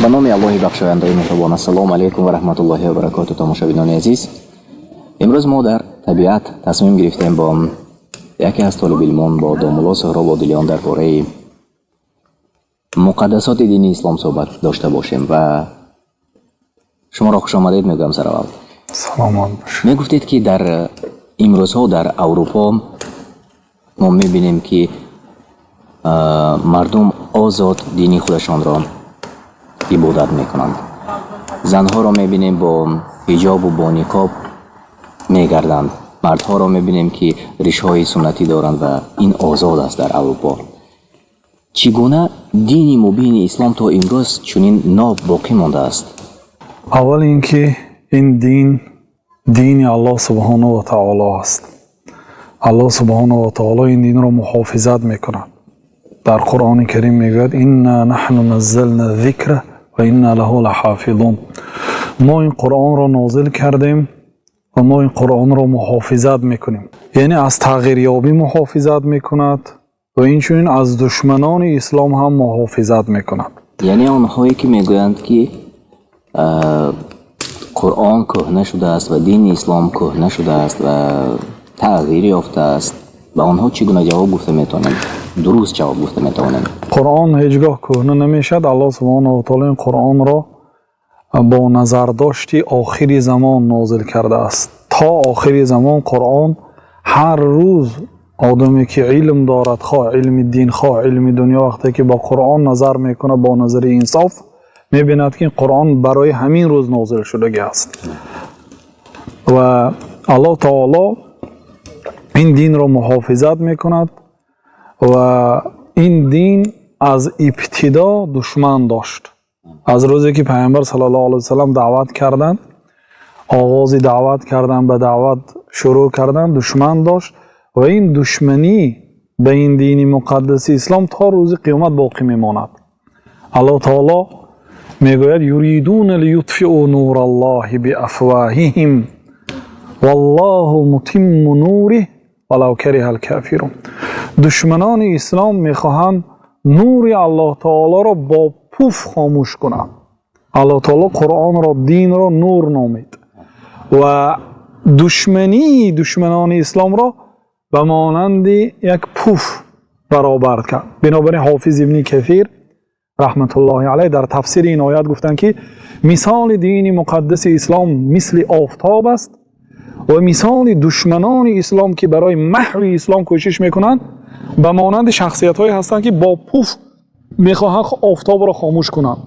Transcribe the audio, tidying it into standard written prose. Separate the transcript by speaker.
Speaker 1: Ба номи Аллоҳи бахшояндаи меҳрубон. Ассалому алайкум ва раҳматуллоҳи ва баракоту, тамошобинони азиз. Имрӯз мо дар табиат тасмим гирифтем бо яке аз толибилмон, бо домулло Суҳроб Одилиён, дар бораи муқаддасоти дини ислом суҳбат дошта бошем ва шуморо хушомадед мегӯям сараввал.
Speaker 2: Саломат бошед.
Speaker 1: Мегуфтед, ки дар имрӯзҳо дар Аврупо мо мебинем, ки мардум озод дини худашонро ибодат мекунанд, занҳоро мебинем, бо ҳиҷобу бо никоб мегарданд, мардҳоро мебинем, ки ришҳои суннатӣ доранд ва ин озод аст дар Аврупо. Чӣ гуна дини мубини ислом то имрӯз чунин ноб боқӣ мондааст?
Speaker 2: Аввал ин ки ин дин дини Аллоҳ субҳонаҳу ва таоло аст. Аллоҳ субҳонаҳу ва таоло ин динро муҳофизат мекунад. Дар Қуръони Карим мегӯяд: «Инна наҳну наззална зикра ва инна лаҳу лаҳофизун». Мо ин Қуръонро нозил кардем ва мо ин Қуръонро муҳофизат мекунем, яъне аз тағйирёбӣ муҳофизат мекунад ва инчунин аз душманони ислом ҳам муҳофизат мекунад.
Speaker 1: Яъне онҳое ки мегӯянд, ки Қуръон кӯҳна шудааст ва дини ислом кӯҳна шудааст ва тағйир ёфтааст, ба онҳо чӣ гуна ҷавоб гуфта метавонем, дуруст ҷавоб гуфта метавонем?
Speaker 2: Қуръон ҳеҷ гоҳ кӯҳна намешавад. Аллоҳ субҳонаҳу ва таоло ин Қуръонро бо назардошти охири замон нозил кардааст. То охири замон Қуръон ҳар рӯз, одаме ки илм дорад, хоҳ илми дин, хоҳ илми дунё, вақте ки ба Қуръон назар мекунад бо назари инсоф, мебинад, ки Қуръон барои ҳамин рӯз нозил шудагӣ аст ва Аллоҳ таоло ин динро муҳофизат мекунад. Ва ин дин аз ибтидо душман дошт. Аз рӯзе ки Пайғамбар саллаллоҳу алайҳи васаллам даъват карданд, оғози даъват кардан, ба даъват шурӯъ кардан, душман дошт ва ин душманӣ ба ин дини муқаддаси ислом то рӯзи қиёмат боқӣ мемонад. Аллоҳ таоло мегӯяд: «Юридуна лиютфиу нураллоҳи биафвоҳиҳим валлоҳу мутимму нуриҳ валав кариҳал кофирун». Душманони ислом мехоҳанд нури Аллоҳ таолоро бо пуф хомӯш кунанд. Аллоҳ таоло Қуръонро, динро нур номид ва душмании душманони исломро ба монанди як пуф баробар кард. Бинобар ин Ҳофиз Ибни Кафир раҳматуллоҳи алайҳ дар тафсири ин оят гуфтанд, ки мисоли дини муқаддаси ислом мисли офтоб аст ва мисоли душманони ислом, ки барои маҳви ислом кӯшиш мекунанд, ба монанди шахсиятҳое ҳастанд, ки бо пуф мехоҳанд офтобро хомӯш кунанд.